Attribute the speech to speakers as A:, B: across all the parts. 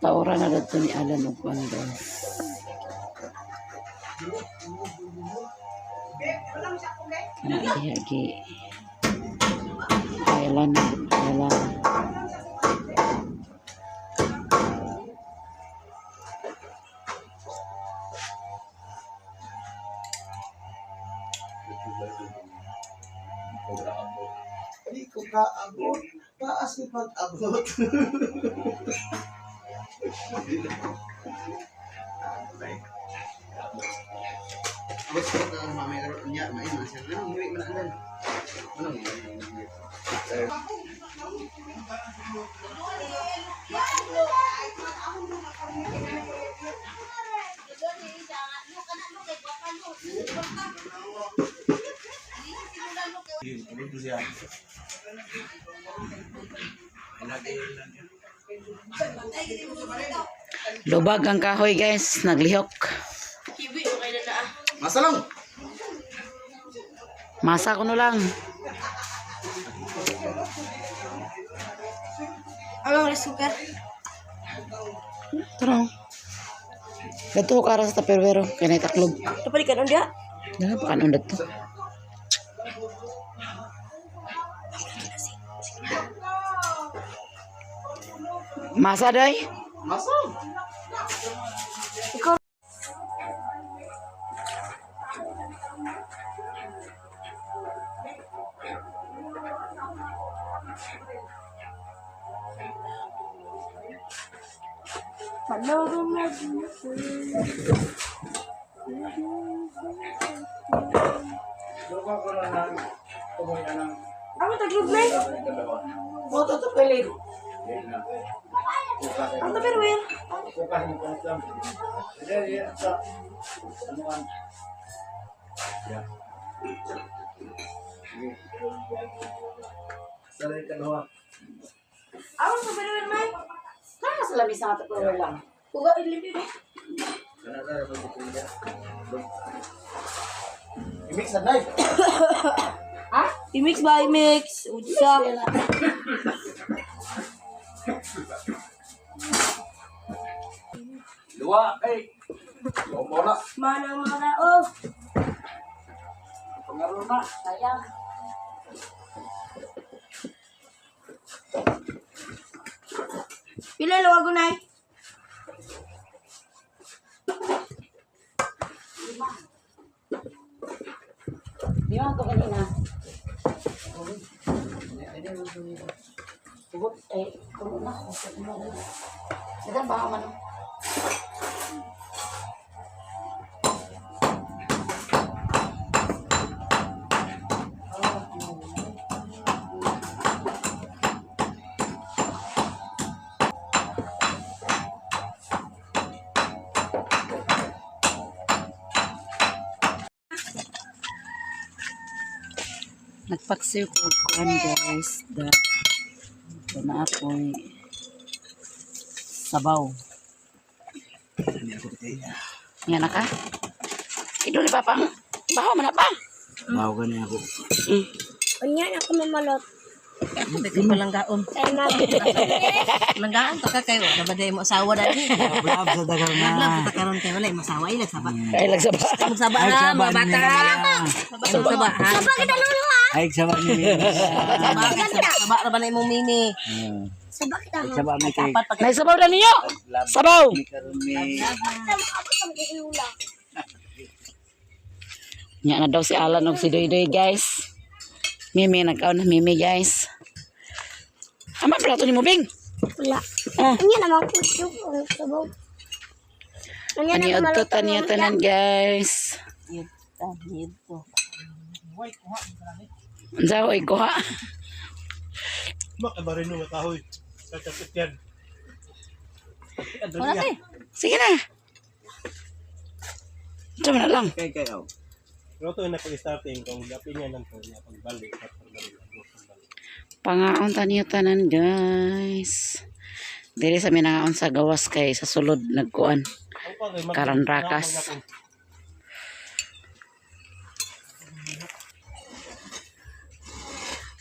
A: Taora na dito ni Alan og kuan, guys. Kana diha gi Kailan kailan.
B: Di ko kaabot. Taas ni pag-abot. Abot sa ito ang mamaya karon niya, main man siya. Anong hiwi man andan? Anong hiwi?
A: Lubag ang kahoy, guys, naglihok.
B: Masalong!
A: Masa ko no lang.
C: Anong rice cooker?
A: Tara. Dato ko kara sa taperwero kay nay taklob.
C: Kapalik ka dia.
A: Dala pa kanon dato. Masa day?
B: Masalong!
C: Ikaw. Ako taglog na.
A: Mo to to pilit.
C: Ang tupperware. Ako tupperware may.
A: Kana sa lamisa nga tupperware lang.
C: Uga ilimpi ba?
B: I-mix na knife.
C: I-mix ba? I-mix. Udsa.
B: Luwa, ay! Luwa na.
C: Mana mana oh.
B: Pangaro na.
A: Sayang.
C: Pila luwag na.
A: Di ba to kanina? Tugot eh kuno na. Dagan ba man? Nagpaksiw ko og kuan, guys. Da, da na ako'y sabaw. Nga na ka? Idol ni Papa. Baho man na pa.
B: Bawo ka niya ako.
D: Unya na ako mamalot.
C: Hindi ko langgaon.
D: Kay mag
C: Langgaan to ka kayo. Nabaday mo asawa dali.
B: Love sa tagal na.
C: Love sa karon kay wala mo asawa ilag saba.
A: Ay, lagsaba.
C: Magsaba na mga bata. Magsaba ha.
D: Saba kita lolo ha.
B: Ay, saba ni
C: Saba saba ra ba na imong mini?
D: Saba kita ha.
B: Saba mi kay.
C: Apat pag
A: Naisabaw na ninyo! Sabaw!
B: Karon ni.
D: Abot ang iula.
A: Nya na daw si Alan og si Doy Doy, guys. Mimi, nagkaon na Mimi, guys. Ama, plato ni mo, Bing.
D: Wala.
A: Oh.
D: Unya na mga puso ang sabaw. Unya na
A: Aniod to,
D: mamalot.
A: taniyo tanan, guys.
C: Yun, yun to.
A: Unsa oy kuha?
E: Baka ba rin nung kahoy? Sa yan.
C: Wala te.
A: Sige na. Ito na lang.
B: Kay kay aw.
E: Pero ito na pag-starting, kung gapin niya ng to, niya pagbalik, at pagbalik, at pagbalik.
A: Pangaon ta niyo tanan, guys. Diri sa minangaon sa gawas kay sa sulod nagkuan.
E: Ang pa, kay
A: Karanrakas.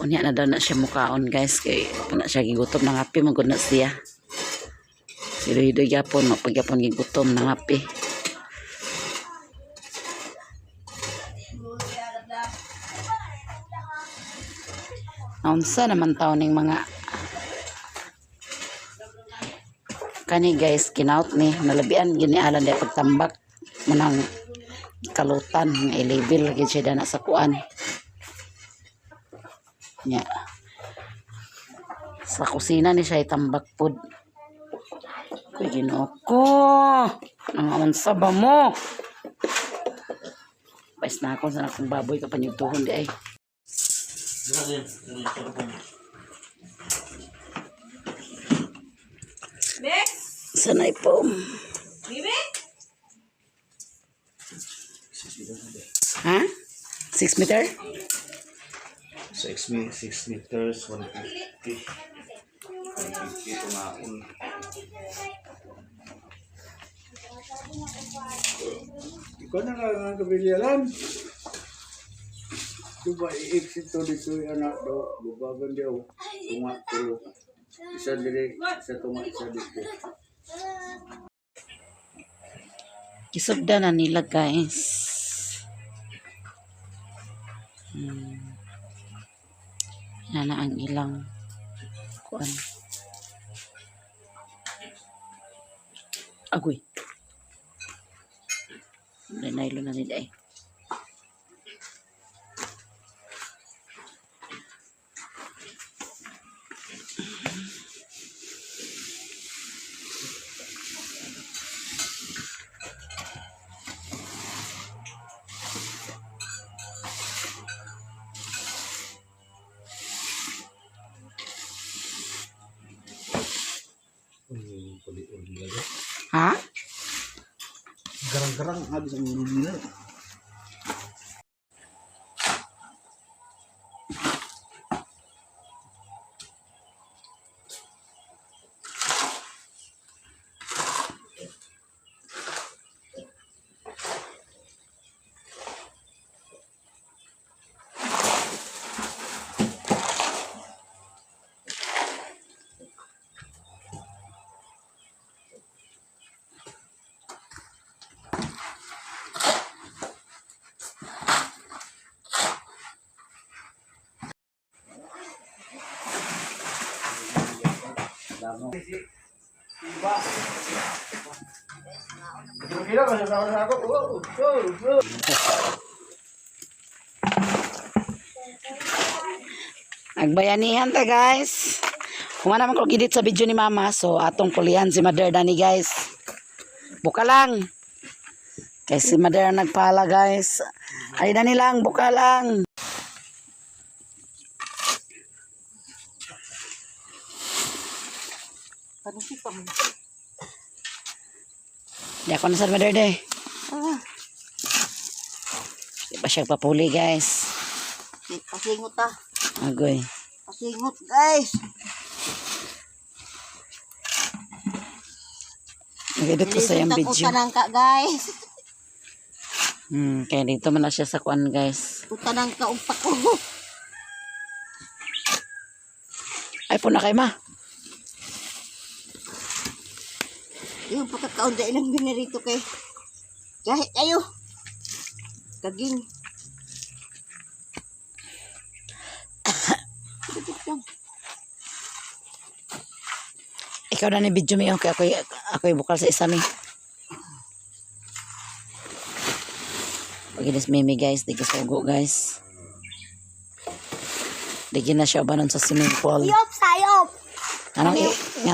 A: Unya na daw na siya mukaon, guys, kay na siya gigutom, nangapi man gud na siya. Si Doy gyapon, mapagyapon gigutom, nangapi. Naunsa naman taon ning mga kani, guys, kinaut ni nalabian gini alan di pagtambak manang kalutan nga i-label gid siya dana sa kuan nya. Sa kusina ni siya itambak pod. Kuy, Ginoo ko, ang unsa ba mo? Pais na ako sa akong baboy kapanyugtuhon di ay.
C: Bek!
A: Sanay po.
C: Bibi!
A: Ha? 6 meter?
B: 6 meters, 150. 150 tungaon.
F: Ikaw na lang ang kabililan. Diba i-exit to dito yung anak do, bubagan diyo, tunga tulo. Isa dire, isa tunga, isa dito.
A: Kisugda na nila, guys. Yan na ang ilang kuan. Agoy. Naylo na nila eh. Ha?
B: Garang-garang abi sa ulo nila.
A: Agbayanihan ta, guys. Kung ano man ko gidit sa video ni Mama, so atong kulihan si Mother Dani, guys. Buka lang. Kay si Mother ang nagpala, guys. Ay dani lang, buka lang.
C: Panusip pa mo.
A: Di ako na sa Mother Day.
C: Ah,
A: Di pa siya papuli, guys.
C: pasingot ah.
A: Agoy.
C: Pasingot, guys.
A: Nag-edit ko sa iyang
C: Nilisod ang
A: video.
C: utanang ka, guys.
A: Kaya dito man na siya sa kuan, guys.
C: Utanang ka umpak ko.
A: Ay po na kay ma.
C: Yung pagkakaon dahil lang binarito kay. Kahit ayo. Kaging. Dito lang.
A: Ikaw na ni video mi, okay, ako'y bukal sa isa mi. Paginis mimi, guys, di kasugo, guys. Di na siya banon sa swimming pool.
D: Iop sa iop.
A: Anong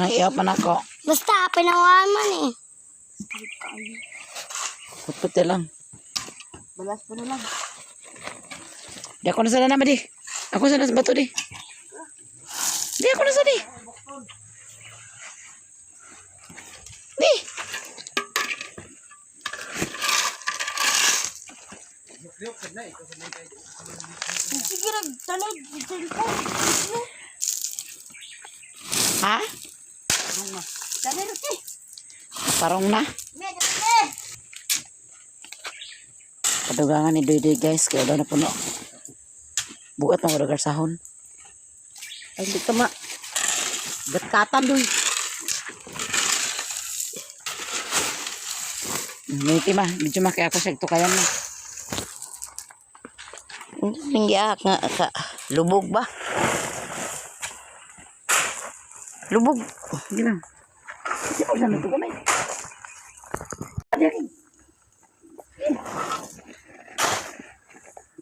A: iop man ako?
D: Basta, pinawaan man eh.
A: Putputi lang.
C: Balas po na lang.
A: Di ako na sana naman di. Ako sana sa bato di. Di ako na sa di. Di.
D: Sige, nagtanod. Cellphone.
A: Ha?
D: Dali, Ruti.
A: Parong na.
D: May, dali.
A: Padugangan ni Doy guys, kaya daw na puno. Bugat na lugar sahon.
C: Ay, hindi ka ma. Gatkatan doy.
A: Ngiti ma, medyo ma kaya ako siya tukayan na.
C: Hindi nga ka. Lubog ba? Lubog.
A: Sige lang. Hindi mo siya natukamay.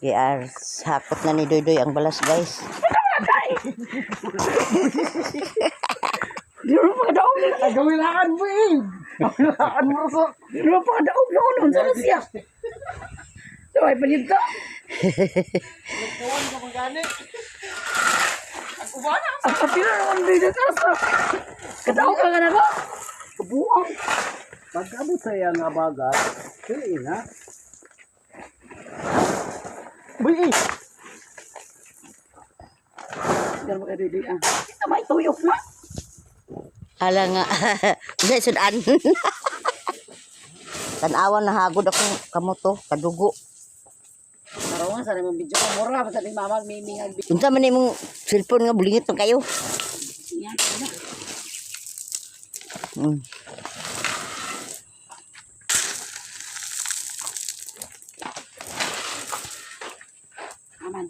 C: GR, hakot na ni Doy Doy ang balas, guys.
A: Di mo pa kadaog.
E: Gawilaan mo eh! Gawilaan mo sa...
A: Di mo pa kadaog noon. Unsa na siya? So, ay palit to.
E: Nagkawan ka magani.
A: Ang kapila naman dito sa. Kadaog ka nga na ko. Kabuang.
E: Pag-abot sa iya nga baga, kaya na. Uy, eh!
A: Ganun mo ka Doy ah. Ito may tuyok na.
C: Hala nga. Usa sudan. Tanawan na hagod akong kamoto, kadugo.
A: Karoon sa mong video ko. Mura pa sa ni mama mimingag.
C: Unsa man imong cellphone nga bulingit man kayo.
A: Yan. Aman.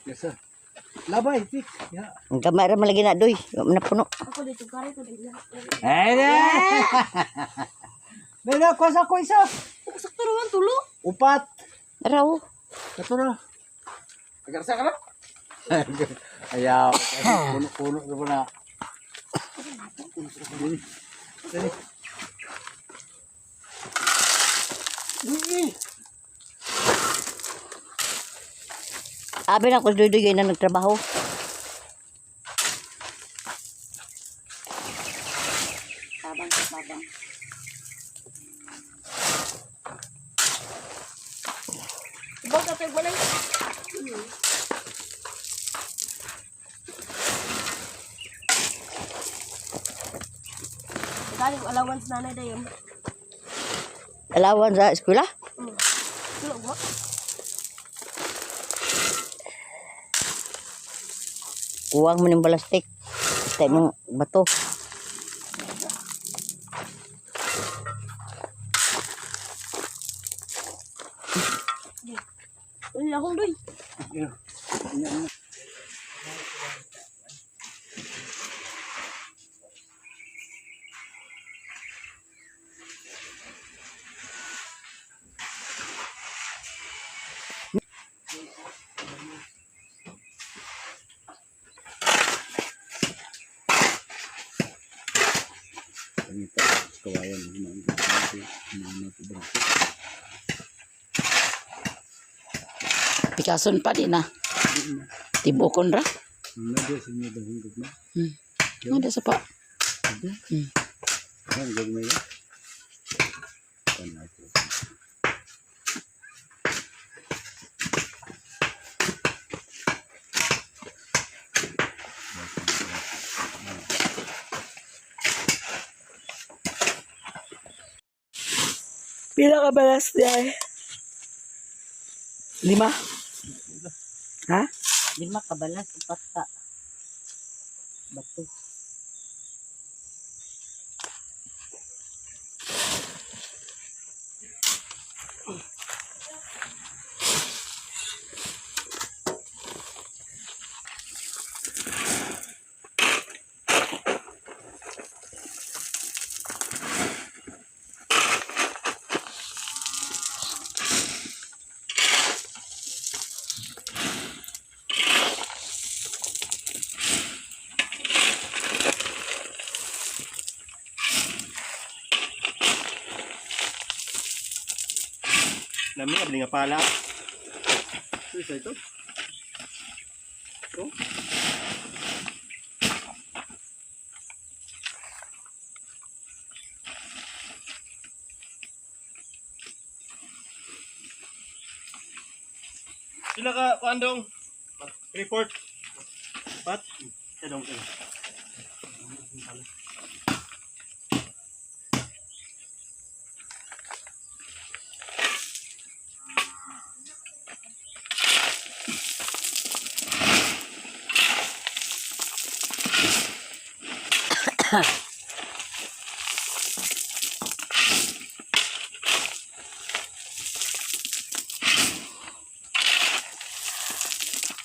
E: Yes, sir. Labay, tik. Ya.
C: Ang gamay ra man lagi na doy. Wa man na puno.
D: Ako dito, kare ko dito.
E: Eh, na! Nena, kuha sa ko isa.
D: Sakto naman, tulo.
E: Upat.
C: Raw.
E: Kato na.
B: Agarsa ka na?
F: Ayaw, kasi puno-puno na po na. Dini. Dini.
E: Uy, eh!
C: Abi na ko Doy Doy gay na nagtrabaho.
A: Tabang, tabang.
D: Ibang ka tayo balay. Galing allowance nanay dayon.
C: Alawan sa eskwela.
D: Tulo ba?
C: Kuwang man yung balastik. Basta imong bato.
D: Wala akong doy.
F: Pangita, kawayan, humaan ko ba?
A: Pikason pa din na. Tibukon ra.
F: Nado sa inyo dahil gugma.
A: Nga sa pa.
F: Ang gugma ya. Ano ako?
A: Pila ka balas di ay? 5? Ha?
C: 5 ka balas, 4 ka bato.
E: Lami, abli nga pala.
B: Isa ito.
E: Sila ka, kuandong. Report. Pat. Tadong kayo.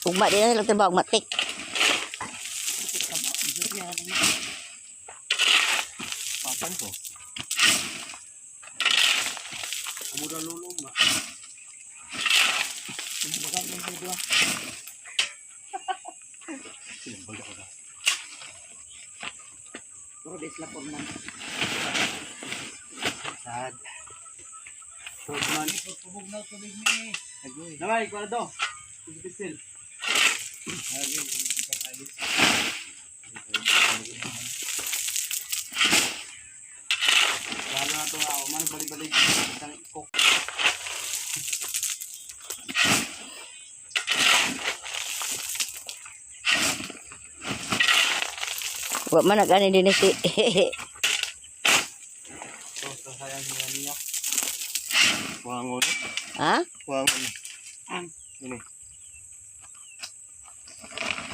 C: Ugma din na lang trabaho matik.
E: Papan ko. Amura lolo ma. Silang ko na.
A: Puro di sila forman.
B: Sad. Food man. Naway, kuha do. Pisil. Wala na ito ako. Mano balik-balik. Isang cook.
C: Wa man nag-ani din si.
B: So, sayang niya niya.
E: Wangon.
C: Ha?
E: Wangon.
A: Ang.
E: Ini.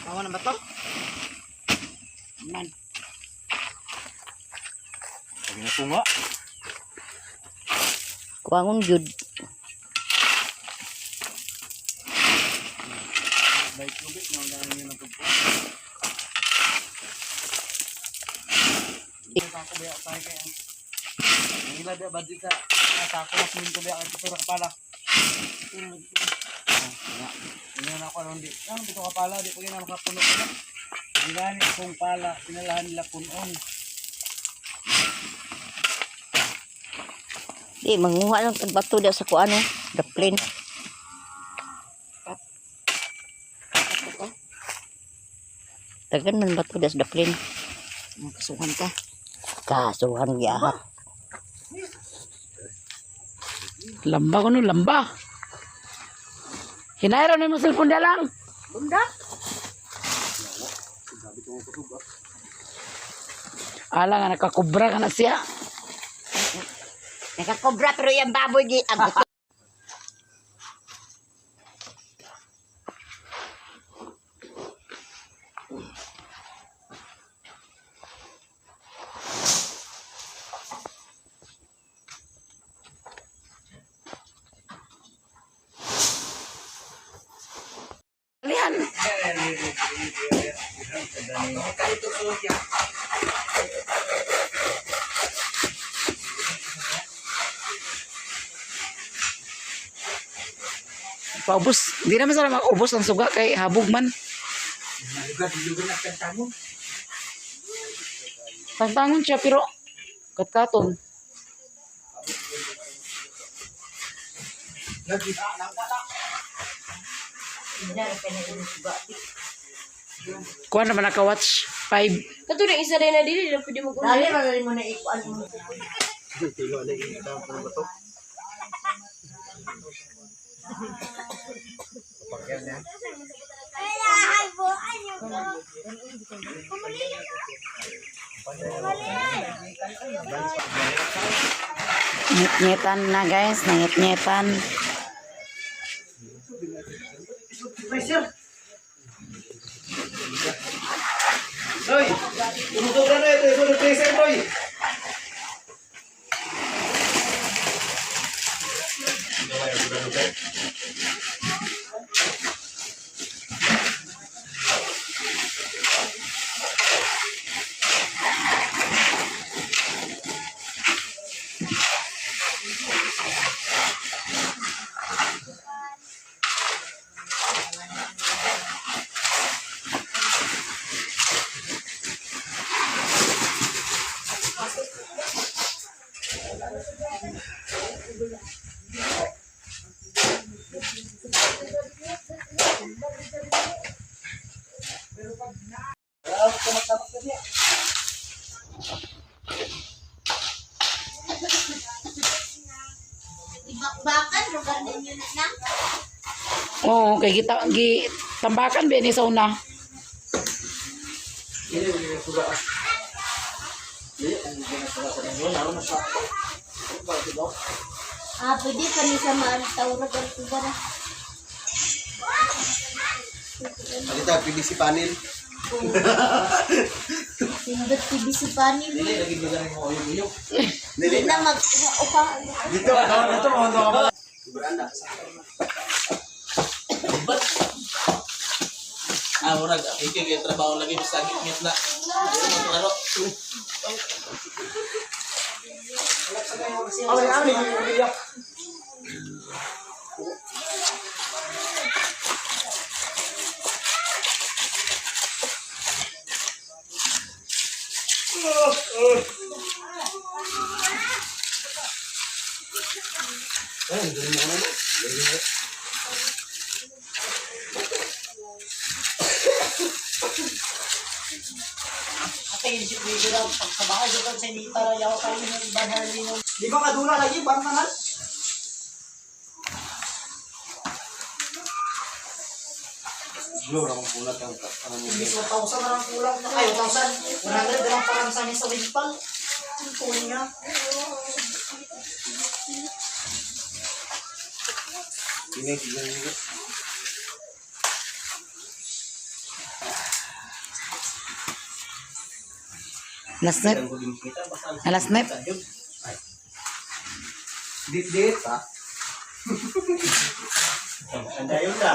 A: Tawa na ba to? Man.
E: Pag natunga.
C: Kuangon gyud.
B: By tubig, no, ganun yun ang tubig. Ako ba tayo kay ang ila ba budget sa sa ako mas minto ba kay picture kapala. Ingon ako aron di. Ang dito kapala di ko gina makapuno ko na. Gilani akong pala, pinalahan nila punon.
C: Di manguha lang tag bato da sa kuano, the plane. Tagan man bato da sa the plane.
A: Kasuhan ka.
C: Kasuhan gyud.
A: Lamba ko no, lamba. Hinayro na yung cellphone na lang.
C: Bunda.
A: Ala nga, nakakubra ka na siya.
C: Nakakobra pero yung baboy gi ang
A: Alihan. Paubos. Hindi naman sana makaubos ang suga kay habog man. Tantangon siya pero katkaton. Kuha naman naka-watch 5.
D: Kato na isa rin na dili lang pwede mo
C: Dali man dali mo na ikuan mo.
A: Ngit-ngitan na guys, nangit-ngitan.
B: Hoy, tumutok na ito, ito na freezer boy.
D: Ibakbakan lugar ninyo na na.
A: Oo, kay kita gi tambakan ba ni sa una.
D: Ah, pwede pa ni sa maantawrag ang tuba na.
B: Palita PVC panel.
D: Pindot PVC panel.
B: Dili lagi ba mo uyog-uyog.
D: Dili na mag upa.
B: Dito, dito mo ka ba? Beranda.
G: Ah, murag, ikay kay trabaho lagi basta ngit na. Laro.
H: Di ba kadula lagi barang
E: Glow ra mong bulat ang ang
H: Imbis 1,000 na lang kulang. Ay, 1,000. 100 na lang parang sa sa Wimpal. Ang tuloy nga.
E: Kinig yung
A: Last night. Last night.
B: Dit-dit pa.
E: Andayon na.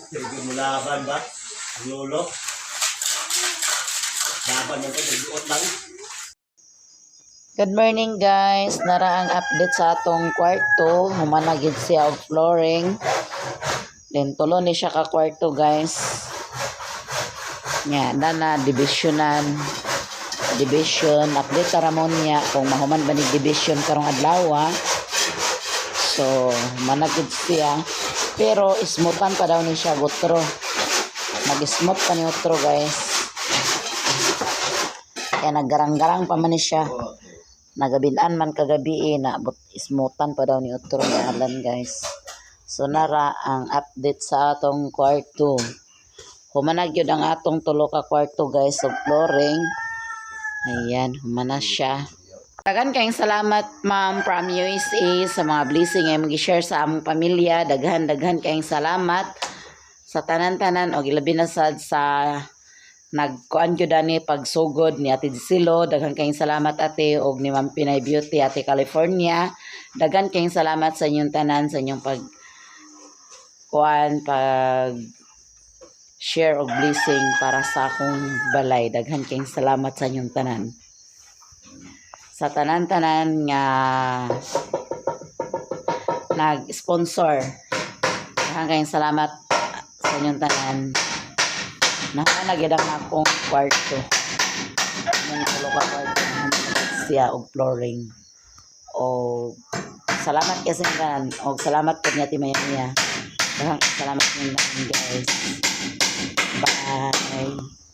E: Hindi mo laban ba? Ang lolo. Laban mo ito, nagbuot lang.
A: Good morning, guys. Nara ang update sa atong kwarto. Humana gid siya og flooring. Then tulo ni siya ka kwarto, guys. Nya dana divisionan. Division update ra mo niya kung mahuman ba ni division karong adlaw. So, humana gid siya. Pero smoothan pa daw ni siya gutro. Mag-smooth pa ni utro, guys. Kaya naggarang-garang pa man ni siya. Nagabilaan man kagabi eh, na but ismutan pa daw ni Utro ni Alan, guys. So nara ang update sa atong kwarto. Humanag yun ang atong tulo ka kwarto, guys, og flooring. Ayan, humana siya. Daghan kayong salamat, ma'am, from USA sa mga blessing nga imong gi-share sa among pamilya. Daghan daghan kayong salamat sa tanan-tanan og ilabi na sad sa nagkuan gyud ani pagsugod ni Ate Silo. Daghan kayong salamat, ate, og ni Ma'am Pinay Beauty, Ate California. Daghan kayong salamat sa inyong tanan, sa inyong pag kuan pag share og blessing para sa akong balay. Daghan kayong salamat sa inyong tanan, sa tanan-tanan nga nag-sponsor. Daghan kayong salamat sa inyong tanan. Nahanag ang akong kwarto. Mong tulo ka kwarto siya og flooring. O salamat kasi tanan. Og salamat po niya Maya Maya. Daghang salamat niyo, guys. Bye.